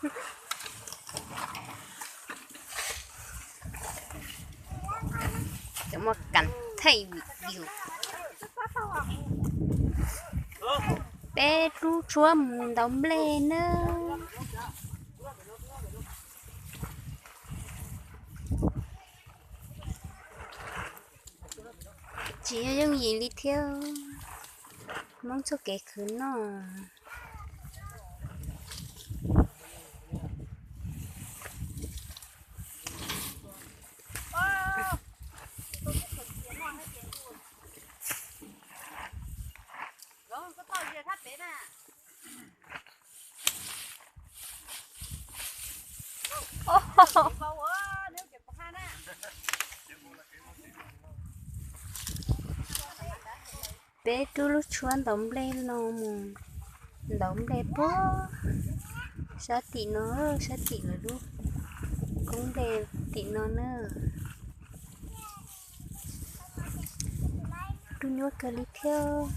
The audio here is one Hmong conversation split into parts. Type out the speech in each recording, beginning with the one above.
Cov muaj kas theej vim yus. Peb lub tshuab mus ntaus nplej nawb. Tsis yog yooj yim li thiab, Hmoob txoj kev khwv noj. Peb rub lub tshuab ntaus nplej no mus ntaus nplej puag sab tim no, sab tim lawv lub koob nplej tim no na. Rub nyuaj kawg li thiab.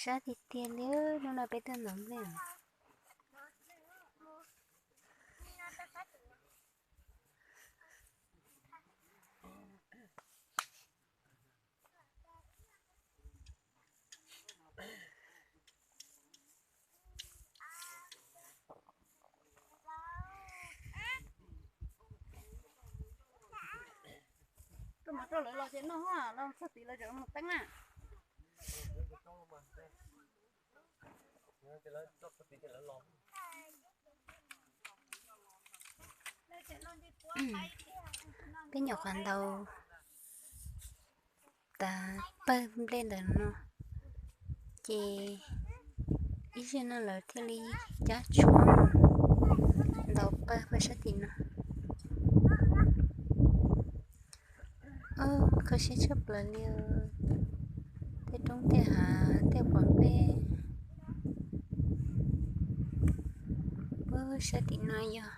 Sab tiag tiag li, hnub no peb tuaj ntaus nplej. Koj mus rau lawv los ces noj, los txog tid lawv tseem mus teeb na. Peb nyuam qhuav ntaus tas pawg nplej ntawm no, ces ib zaug no lawv thiaj li cab tshuab ntaus pawg pawg sab tim no. Kho siab tshaj plaws li, tej roob tej hav tej quav nplej puag sab tim no yog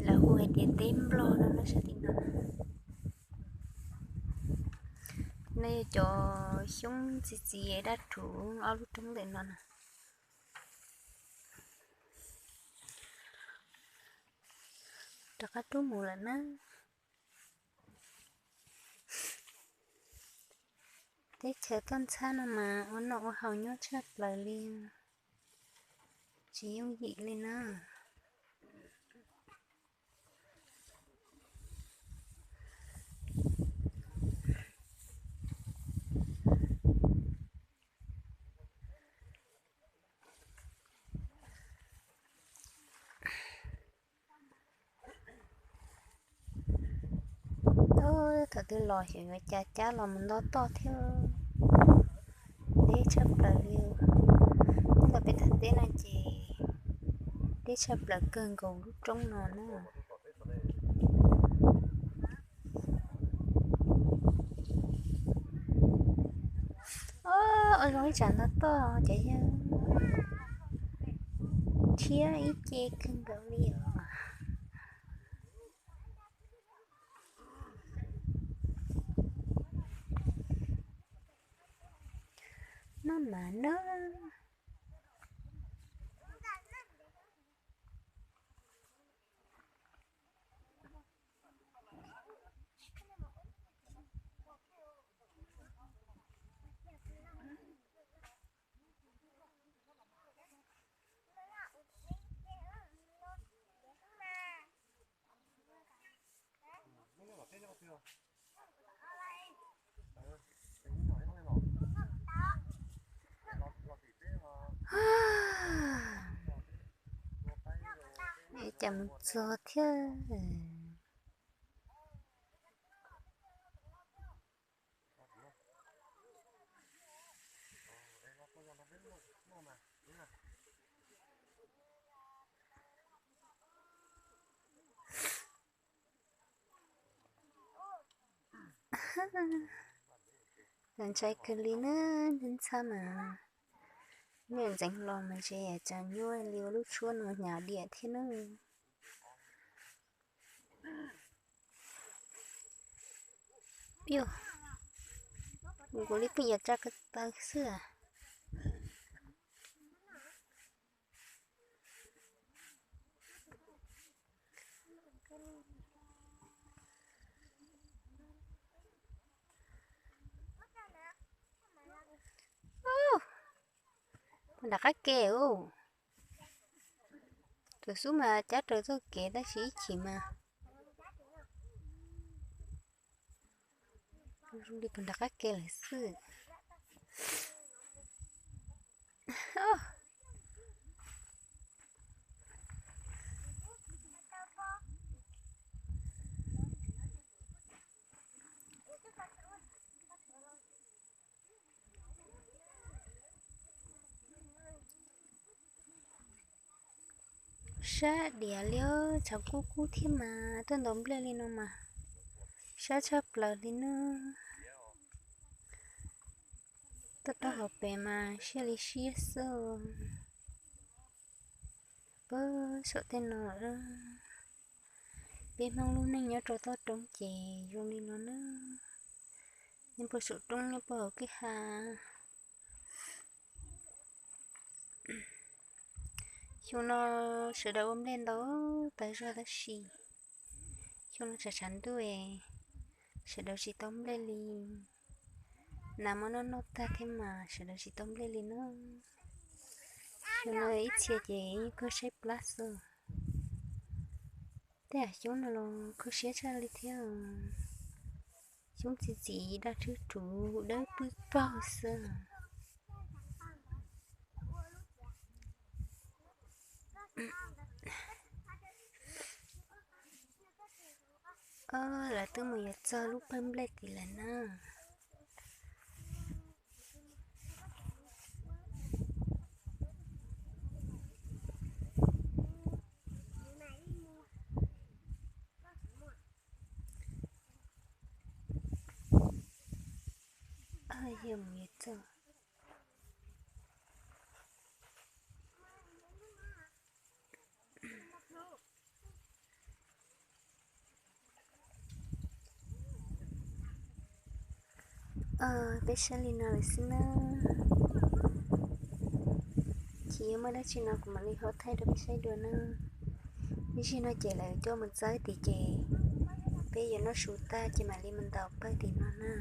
lawv hu hais tias teb nplog no na, sab tim no. No yog cov xyoob txiv txiv dab rhuv ob lub roob ntawm no na. Rov qab rub mus lawm na. Teb chaws toj ntxhab no mas ua noj ua haus nyuaj tshaj plaws li, tsis yooj yim li na. Thaum twg los xyov yuav cas cab los mus nto toj thiab, deb tshaj plaws li. Nyob ntawm peb teb no ces deb tshaj plaws kawg nkaus lub roob no na. Ua zoo ib tsam nto toj ces yog thiab ib ce kawg nkaus li os. Noj mas noj. Cas mus txog thiab. Ntshai kawg li na, ntxhab mas, niam ntxeev los mas ntshe cas nyuaj li ua lub tshuab no hnyav diam thiab na. Piu, nkaus li pheej yuav tsa ko taw xwb. Nram qab ke, tus xub mas cab raws txoj kev tab sis ib chim mas zoo li puag nram qab ke lawm xwb. Sab diav li os, tshav kub kub thiab mas tuaj ntaus nplej li no mas sab tshaj plaws li na. Tuaj rau hauv pes mas siab li siab xwb. Pab saum tej no, peb Hmoob lub neej nyob rau toj roob ces zoo li no na. Nyob puag saum roob nyob puag hauv kwj ha. Xyoo no sawv daws ua nplej ntau tas zog tab sis xyoo no tshav tshav ntuj, sawv daws tsis tau nplej li. Nas muab noj noj tag thiab mas sawv daws tsis tau nplej li na. Xyoo no ib txhia ces yeej kawg saib plab xwb. Tej yam xyoob no los kho siab tshaj li thiab. Xyoob txi txiv daj rhwb ruv dawb pwb paug xwb. Lawv twb mus yuav txog lub pawg nplej tid lawm na. Yog mus yuav txog. Peb saib li no lawm xwb na. Tsis yuav muaj dab tsi no kuv mam li ho thaij rau peb saib dua na. Ib zaug no ces lawv coj mus txawb tid ces peb yuav noj su tag ces mam li mus ntaus pawg tim no na.